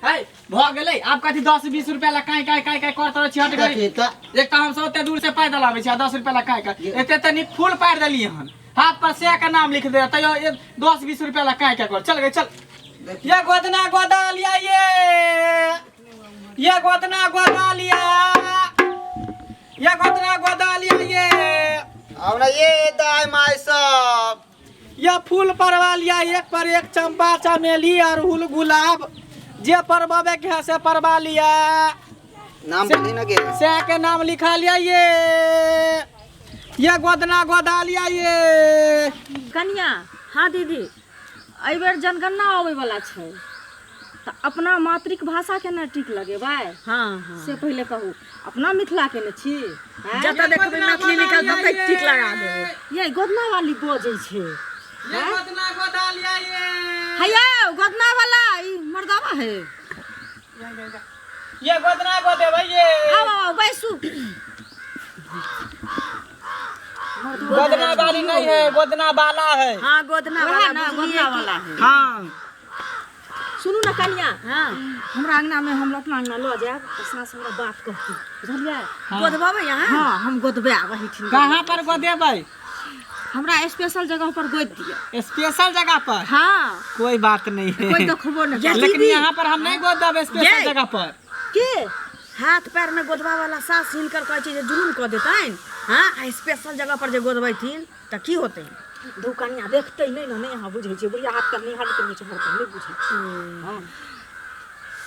है भऽ गेलै आब कथी 10-20 रुपया ला काई काई काई काई करत रहै छी हट गई। देखी तऽ। एक तऽ हम सब ओते दूर से पैदल आबै छी आ 10 रुपया ला काई काई एते तऽ नीक फूल पारि देलियै हन हाथ पर से के नाम लिख दे तैयो 10-20 रुपया ला काई काई कर चल गई चल। ये गोदना गोदा लिया ये गोदना गोदा लिया ये गोदना गोदा लिया ये हमरा ये दाय माय सब ये फूल परवा लिया एक पर एक चंपा चमेली अड़हुल गुलाब जे परवावे के है से परवा लिया। नाम बोली ना गे से के नाम लिखा लिया ये गोदना गोदा लिया ये। कनिया हाँ दीदी एहि बेर जनगणना आबै वाला छै तऽ अपना मातृक भाषा के ने टिक लगेबै। हाँ हाँ से पहिले कहू अपना मिथिला के ने छी। जतऽ देखबै मैथिली लिखल ततऽ टिक लगा देबै। ये गोदना वाली बजै छै। ये गोदना गोदा लिया ये। हैया गोदना वाला ई मर्दावा है। ये गोदना गोदेबै ये। आउ आउ बैसू। गोदना वाली नहीं है गोदना वाला है। हाँ गोदना वाला ना गोदना वाला है। हाँ सुनू ना कनिया। हाँ हमरा अंगना में हम अपना अंगना लऽ जायब तऽ सास हमरा बात कहती बुझलियै। गोदबेबै अहाँ? हाँ हम गोदबे आबै हथिन। कहाँ पर गोदेबै? हमरा स्पेशल जगह पर गोद दिअ। स्पेशल जगह पर? हाँ कोई बात नहीं है कोई देखबो नहीं। लेकिन यहाँ पर हम नहीं गोदब स्पेशल जगह पर। के हाथ पैर में गोदबा वाला सास हिनकर कहै छै जे जुलुम कऽ देतनि। हाँ आ स्पेशल जगह पर जे गोदबैथिन तऽ की होतै? दू कनिया देखतै नहि ने, नहि अहाँ बुझै छियै बुढ़िया हाथ पर नहि हटतै नहि हटतै नहि बुझै छियै। हाँ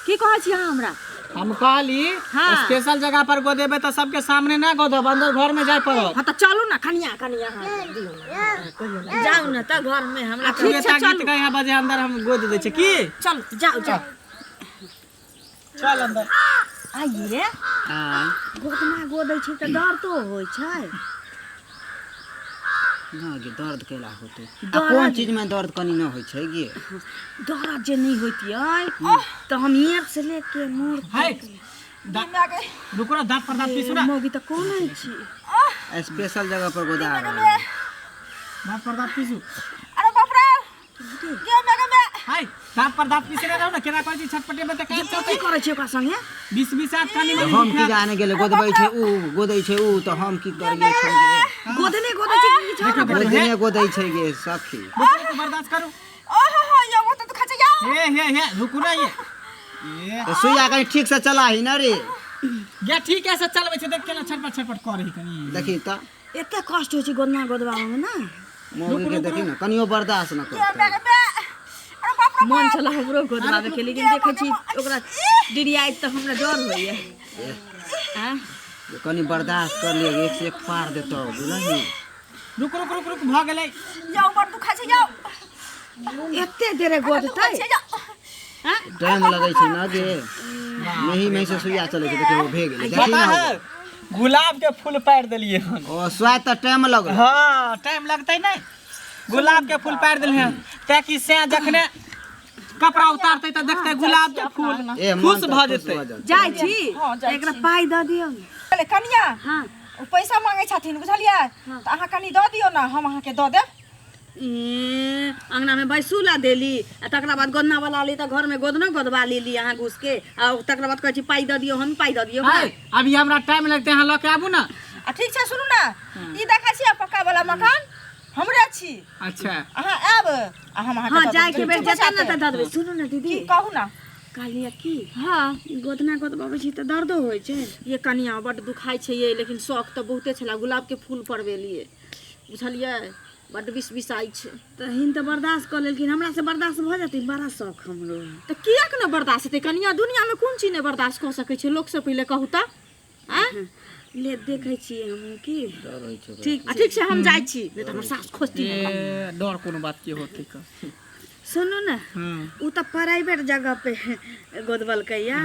की कहै छी अहाँ हमरा? हम कहली हाँ। स्पेशल जगह पर गोदेबै तऽ सबके सामने ना गोदब अंदर घर में जाय पड़त। हाँ तऽ चलू ना कनिया कनिया हाँ दियौ ना कहियौ ना। जाउ ने तऽ घर में हमरा ठीक छै, गीत चलू। गाय यहाँ बजे अंदर हम गोद दै छै की? चलू जाउ जाउ चल अंदर। आइए हाँ गोदना गोदै छै तऽ दर्दो होइ छै। ना गे दर्द केला होतै? आ कोन चीज में दर्द कनी न होइ छै गे? दर्द जे नहि होइतियै तऽ हम एक से लेके मोर है रुको ना दांत पर दांत पीसू ना। मौगी तऽ कोन छी? स्पेशल जगह पर गोदा रहल। दांत पर दांत पीसू। अरे बाप रे गे मे गे हाय दांत पर दांत पीसे रहू ना केना करै छी छटपटे में तऽ काम चलतै। की करै छी ओकरा संगे? 20-20 हाथ कनी मनी। हम की जाने गेलै गोदबै छै ऊ गोदै छै ऊ तऽ हम की करियै छै गे? गोदने गोदै छै कि किछु आओर? गोदने गोदै छै गे सखी। बर्दाश्त करू। ओहो हो यो वो तऽ दुखा छै यो। हे हे हे रुकू ना ये तऽ सुइया कनी ठीक से चलाही ना रे। गे ठीक है से चलबै छै देख केना छटपट छटपट करै कनी। देखी तऽ एते कष्ट होइ छै गोदना गोदबामे ने। मौगी के देखी ना कनियो बर्दाश्त न करतै। मन छल हमरो गोदबावे के लेकिन देखै छी ओकरा डिरियाइत तऽ हमरा डर होइए। कनी बर्दाश्त कर लिअ एक से एक पार देतौ बुझलही। रुक रुक रुक रुक भऽ गेलै। यौ बड़ दुखा छै यौ। एते देरे गोदतै? टाइम लगै छै ना गे मेही मेही से सुइया चलै छै। देखियौ भे गेलै देखी पता ना। है गुलाब के फूल पारि देलियै हन। ओ स्वाद तऽ टाइम लगल। हाँ टाइम लगतै नहि गुलाब के फूल पारि देलियै हन ताकि से जखने कपड़ा उतारतै तऽ देखतै गुलाब के फूल खुश भऽ जेतै। जाइ छी एकरा पाइ दऽ दियौ ने। कनिया हाँ ओ पैसा मांगै छथिन बुझलियै तऽ अहाँ कनी दऽ दियौ ने हम अहाँके दऽ देब। अंगना में बैसू ला देली आ तकरा बाद गोदना वाला ली तऽ घर में गोदनो गोदबा लेली अहाँ घुस के आ तकरा बाद कहै छी पाइ दऽ दियौ हम पाइ दऽ दियौ। अभी हमरा टाइम लगतै अहाँ लऽ के आबू ना। आ ठीक छै सुनू ना ई देखै छियै पक्का वाला मकान हमरे छी। अच्छा अहाँ आयब आ हम अहाँके हाँ जाय के बेर जेतै ने तऽ दऽ देबै। सुनू ने दीदी की कहू ना। कहलियै की हाँ गोदना गोदबाबै छी तऽ दर्दो होइ छै। ये कनिया बड्ड दुखाइ छै ये लेकिन शौक तऽ बहुते छलै गुलाब के फूल परबेलियै बुझलियै बड्ड विष विषाइ छै। तऽ हिन तऽ बर्दाश्त कऽ लेलखिन हमरा से बर्दाश्त भऽ जेतै बड़ा शौक हमरो। तऽ किएक ने बर्दाश्त हेतै कनिया दुनियामे कोन चीज नहि बर्दाश्त कऽ सकै छै लोकसँ पहिले कहू तऽ। आँय ले देखै छियै हमहूँ की डर होइ छै। ठीक आ ठीक छै हम जाइ छी नहि तऽ हमर सास खोजती। डर कोनो बात के होतै का? सुनू ने उ तऽ प्राइवेट जगह पे गोदबलकै या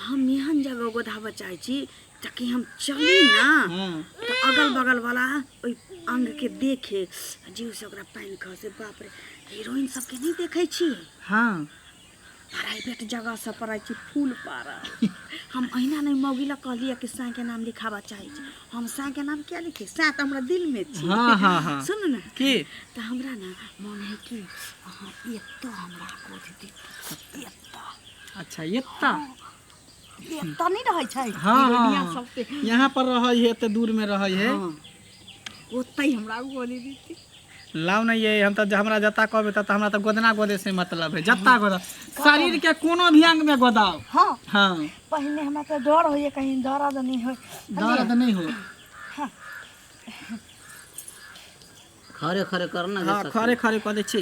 हम एहन जगह गोदाबऽ चाहै छी ताकि हम चली ना तऽ अगल बगल वाला ओहि अंग के देखे जीव से ओकरा पानि खसे। बाप रे हीरोइन सबके नहि देखै छी? हाँ प्राइवेट जगह सब पर छी फूल पारऽ। हम अहिना नहि मौगी लग कहलियै कि साँइ के नाम लिखाबऽ चाहै छी। हम साँइ के नाम किया लिखी? साँइ तऽ हमरा दिल में छी। हाँ हाँ हाँ सुनू ने की तऽ हमरा ना मन है कि अहाँ एतऽ हमरा गोद दियौ एतऽ। अच्छा एता एतऽ नहि रहै छै हाँ हीरोइनिया हाँ सब से यहाँ पर रहै है एते दूर में रहै है हाँ ओतै हमरा गोली देती लाउ ने ये हम तऽ हमरा जता कहबै तता हमरा तऽ गोदना गोदे से मतलब है जता गोदा शरीर के कोनो भी अंग में गोदाओ हाँ हाँ पहिने हमरा तऽ डर होइए कहीं दर्द नहि होइ दर्द नहीं हो खरे खरे कर ना हाँ खरे खरे कऽ दै छी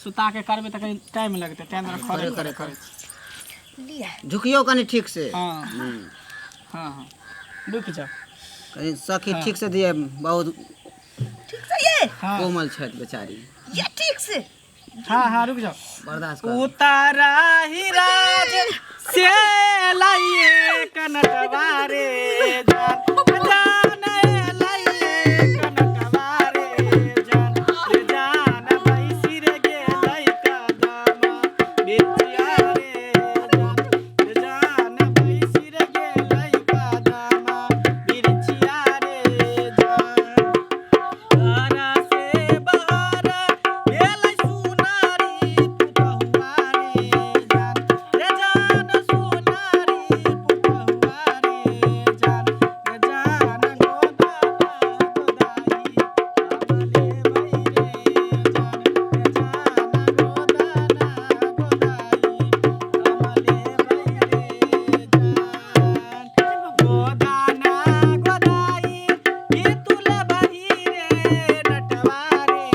सुता के करबै तऽ कनि टाइम लगतै टाइम दुआरे खरे खरे करै छी लिअ झुकियो कनि ठीक से हाँ हाँ हाँ रुकि जाउ कनि सखी ठीक से दिए बहुत ठीक से ये हाँ कोमल छथि बेचारी ये ठीक से हाँ हाँ रुक जाओ बर्दाश्त कर उतारा ही राज से लाइए कनकवा रे जान जान लाइए कनकवा रे जान रे जान बैसी रे गेलै कदमा बिटिया रे जान रे जान बैसी रे गेलै कदमा बिरछिया रे जान हरा से बहारा भेलै सुनारी पुतहुआ रे जान रे जान सुनारी पुतहुआ रे जान रे जान गोदाना गोदाई हमले भई रे जान रे जान गोदाना गोदाई हमले भई रे जान गोदाना गोदाई ई तुल बही रे नटवा रे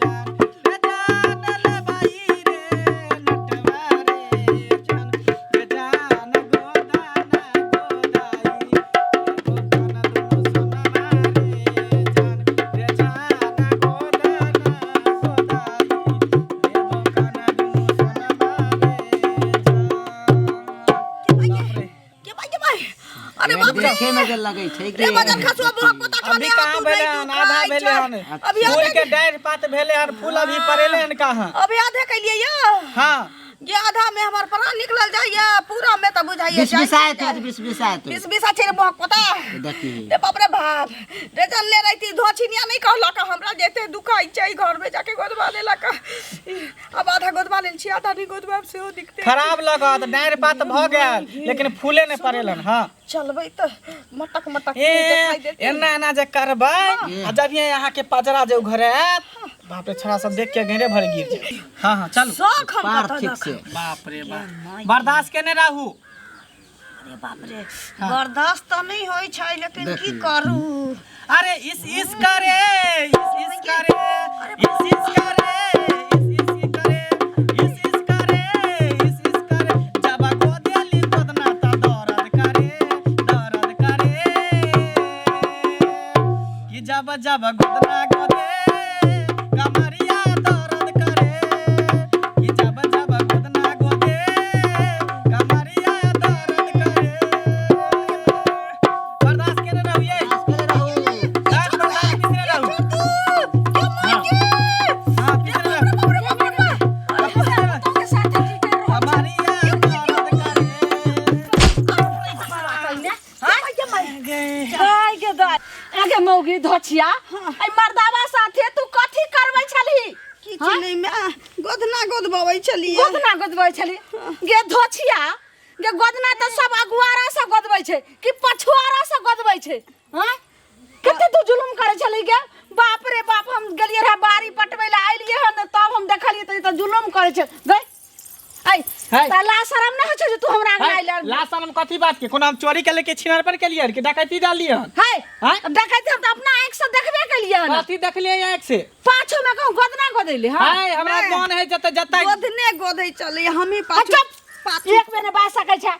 जान रे जान लबही रे नटवा रे जान रे जान गोदाना गोदाई गोदाना दुनु सोनमा रे जान रे जान गोदाना गोदाई रे गोदाना दुनु सोनमा रे जान बाप रे के भाई के भाई अरे बाप रे देखे में जे लगै छै रे मदन खसुआ बहुत पोता अभी खाने कहाँ भेलै हन आधा भेलै हन अभी फूल आधे के डाढ़ि पात भेलै हन फूल अभी पड़ेलै हन कहाँ अभी आधे कैलिए ये हाँ ये आधा में हमर प्राण निकलल जाइए पूरा में तो बुझाइए बिसबिसाइत होत बिसबिसाइत होत बिस बिसा छै रे बहुत पोता देखी रे बाप रे बाप रे जानले रहती धोछिनिया नहीं कहलक हमरा जेते दुखाइ छै घर में जाके गोदवा लेलक अब आधा गोदवा लेल छी आधा नहीं गोदवा सेहो दिखते खराब लगत डाढ़ि पात भऽ गेल लेकिन फूले नहि पड़ेलन हँ चलबै तऽ मटक मटक ए देखाइ देतै एना एना जे करबै आ जब ये अहाँ के पजरा जे घरे आयत बाप रे छोड़ा सब देख के घेरे भर गिर जाए हाँ हाँ चलू शौक हम पार कतऽ ठीक से बाप रे बाप बर्दाश्त केने रहू अरे बाप रे बर्दाश्त तऽ नहि होइ छै लेकिन की करू अरे इस इस करे इस इस करे इस इस करे इस इस करे इस इस करे इस इस करे जब गोदेली गोदना त दर्द करे दर्द करे कि जब जब गोदना गोदे कमरिया दर्द करे कि जब जब गोदना गोदे कमरिया दर्द करे बर्दाश्त केने रहू ये बर्दाश्त पिसरे रहू हाँ पिसरे रहू पिसरे रहू कमरिया दर्द करे गाय के दाय आगे मौगी धोछिया ऐ मर्दावा साथे तू कथी करबै छलही किछु नहि माय गोदना गोदबबै छलियै गोदना गोदबै छलही गे धोछिया गे गोदना तऽ सब अगुआरा से गोदबै छै कि पछुआरा से गोदबै छै हाँ कते तू जुलुम करै छलही गे बाप रे बाप हम गेलियै रहे बाड़ी पटबै लए अयलियै हन तब हम देखलियै तऽ ई तऽ जुलुम करै छै गै ऐ है। तोरा लाज शरम नहि होइ छौ जे तू हमरा अंगना अयले लासन कथी बात के कोनो हम चोरी के लेके छिनार पर केलियै हन कि डकैती डाललियै हन है आँय? डकैती हम तऽ अपना आँखि से देखबे केलियै हन कथी देखलियै आँखि से पाछू में कहूँ गोदना गोदैले हाँ हाय हमरा मन है जते जते गोदने गोदै चलै हमही आ पाछू चुप पाछू एक बेर नहि बाजि सकै छै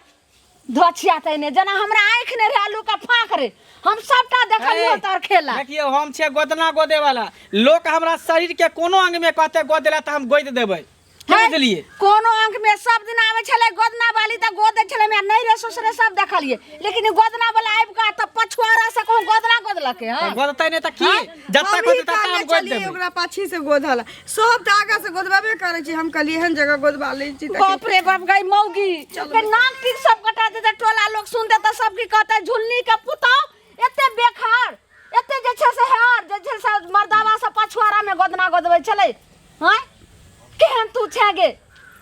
धोछिया तैने जेना हमरा आँखि नहि रहै आलू के फाँक रे हम सबटा देखलियो तोहर खेला देखियौ हम छियै गोदना गोदे वाला लोक हमरा शरीर के कोनो अंग में कहते गोद ला तऽ हम गोदि देबै की है? बुझलियै कोनो अंक में सब दिन आवे छलै गोदना वाली तऽ गोद दै छलै हमरा नहीं रे ससुरे सब देखलिए लेकिन ई गोदना वाला आबि कऽ तऽ पछुआरा से कहूँ गोदना गोदलकै हँ तऽ गोदतै नहि तऽ की जतऽ हमही गोदतै ततऽ कहने हम गोदि छलियै देबै ओकरा पाछी से गोधल सब तऽ आगा से गोदबाबे करै छी हम कहलियै एहन जगह गोदबा लै छी तऽ बाप रे बाप गई मौगी के नाक टीक सब कटा देते टोला लोग सुनते तऽ सब की कहते झुलनी के पुतौ एते बेखार एते जे छै से हेर जे छै से मर्दावा से पछुआरा में गोदना गोदबै छलै हँ केहन तू छे गे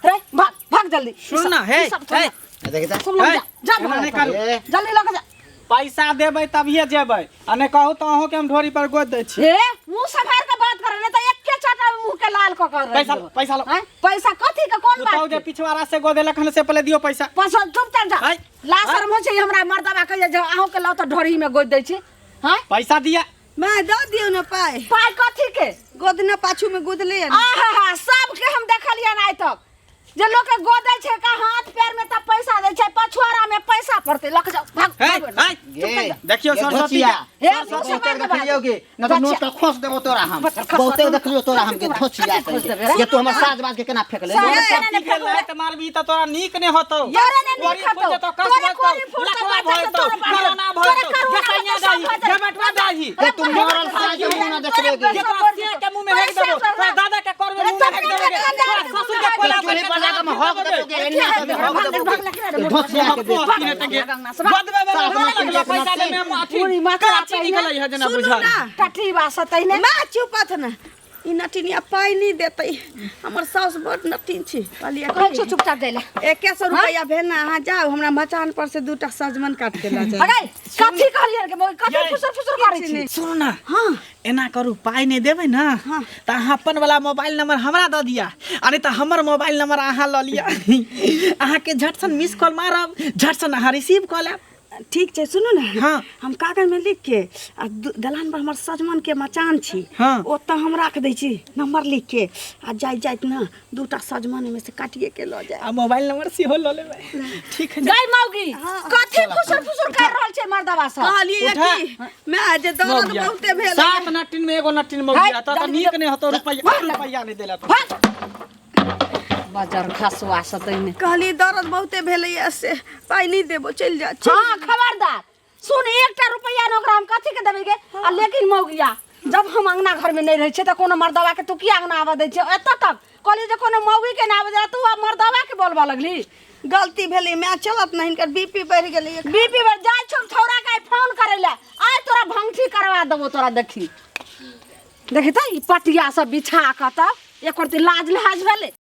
रे भाग भाग जल्दी। सुन ना, हे, ई सब छोड़ हे। ना। देखी तऽ सब लग जा जा एना भाग नहि करू। ए। जल्दी लग जा। पैसा देबै तभिए जेबै, आ नहि कहू तऽ अहूँके हम ढोरी पर गोद दै छी। हे मुंह सम्हार के बात करे, नहीं तो एके चाटा में मुंह के लाल क कर पैसा लो, पैसा लो। हैं? पैसा कथी के कोन पुतहु बात जे के? पिछवाड़ा से गोदेलक हन से पहिले दियौ पैसा। पैसा चुपचाप जा। आय। ला शर्म होइ छै हमरा मर्दबा कहिया जे अहूँ के लाउ तऽ ढोरी में गोद दै छी। हैं? पैसा दिया। मैं दऽ दियौ ने पाइ। पाइ कथी के? गोदना पाछू में गोदले हन। आहा हा, सबके हम देखलियन आइ तक जे लोक के गोदै छै का हाथ पैर में तऽ पैसा दै छै, पछुआरा में पैसा पड़तै। लक जाओ, भाग, हे, भाग। हे, गे, देखियौ गे सरस्वती धोचिया। के। हे, सरस्वती मुँह से के बात देखलियौ गे, न तऽ नोट धोचिया। के खोस देबो तोरा हम। बस, खस, बहुते खस, देखलियौ तोरा हम गे, खस, धोचिया खस के। देबे रे। गे तू हमर साज बाज के केना फेकले? साज गे? केना ने की भेल फेकबै? तऽ मारबी तऽ तोरा नीक नहि होतौ। तोरे ने नीक कोरी हेतौ। फूटि जेतौ, कस तोरे भऽ जेतौ, कोरी फूटतौ, लकवा बच्चा भऽ जेतौ, तोरे बाजतौ। करोना भऽ तोरे जेतौ, करोना गोसाइया भऽ जेतौ, जाही, सब भऽ जेतौ। घेबटवा जाही। गे तू मरल साज के मुँह न देखबे गे। गे तोरा से के मुँह में हेक देबौ, तोरा दादा के कर में मुँह में हेक देबौ गे, तोरा ससुर के कोला चूल्ही पर जाके हम हक देबो गे, एन्ना के हक देबो गे। धोचिया के देख। गोदबे में होने लगलो, पैसा दे में हम अथी पूरी मात्रा कराची पहिने। निकलै है जेना सुनू बुझल। ना। टटी बासत ने। माँ चुपत ने, ई नटिनिया पाइ नहि देतै। हमर साउस बड नटिन छै। कहलियै कहै छौ चुपचाप दै ला। 100 रुपैआ भेल ने, अहाँ जाउ हमरा मचान पर से 2टा सजमन काट के लऽ जाउ। अगै कथी कहलियै गे, कथी यै। फुसुर फुसुर करै छी? सुनू ना, हाँ। एना करू, पाइ नहि देबै ने तऽ अहाँ अपन वाला मोबाइल नंबर हमरा दऽ दिअ, आ नहि तऽ हमर मोबाइल नंबर अहाँ लऽ लिअ। अहाँके झटसन मिस कॉल मारब, झटसन अहाँ रिसीव कऽ लेब। ठीक छै, सुनू ने। हाँ। हम कागज में लिख के आ दलान पर हमर सजमन के मचान छी, हाँ। ओतऽ हम राख दै छी नंबर लिख के, आ जाइत जाइत ने 2टा सजमन ओहिमे से काटिए के लऽ जायब। आ मोबाइल नंबर सेहो लऽ लेबै। ठीक है। गै मौगी, कथी फुसुर फुसुर कर रहल छै मर्दबा सब? कहलियै उठा। कि मैं जे दर्द मौगिया। बहुते भेल। 7 नटिन में एगो नटिन मौगिया, है, तऽ जल्दी नीक नहि होतौ, रुपैआ रुपैआ नहि देला तो। भाग। बजर खसुआ सतैने। कहलियै दर्द बहुते भेलैया से पाइ नहि देबो, चलि जा। हाँ खबरदार, सुन, 1टा रुपैआ ने ओकरा हम कथी के देबै गे? आ लेकिन मौगिया, जब हम अंगना घर में नहीं रहै छियै तऽ कोनो मर्दबा के तू किया अंगना आबऽ दै छियै? एतऽ तक कहलियै जे कोनो मौगी के ना आबऽ दे, तू आब मर्दबा के बोलबऽ लगली। गलती भेलै माय, चलत ना, हिनकर बीपी बढ़ि गेलै। बीपी बढ़ जाइ छौ छौड़ा के आइ फोन करै लए, आइ तोरा भंगठी करवा देबो तोरा। देखी देखी तऽ ई पटिया सब बिछा कऽ तऽ एको रत्ती लाज लिहाज भेलै?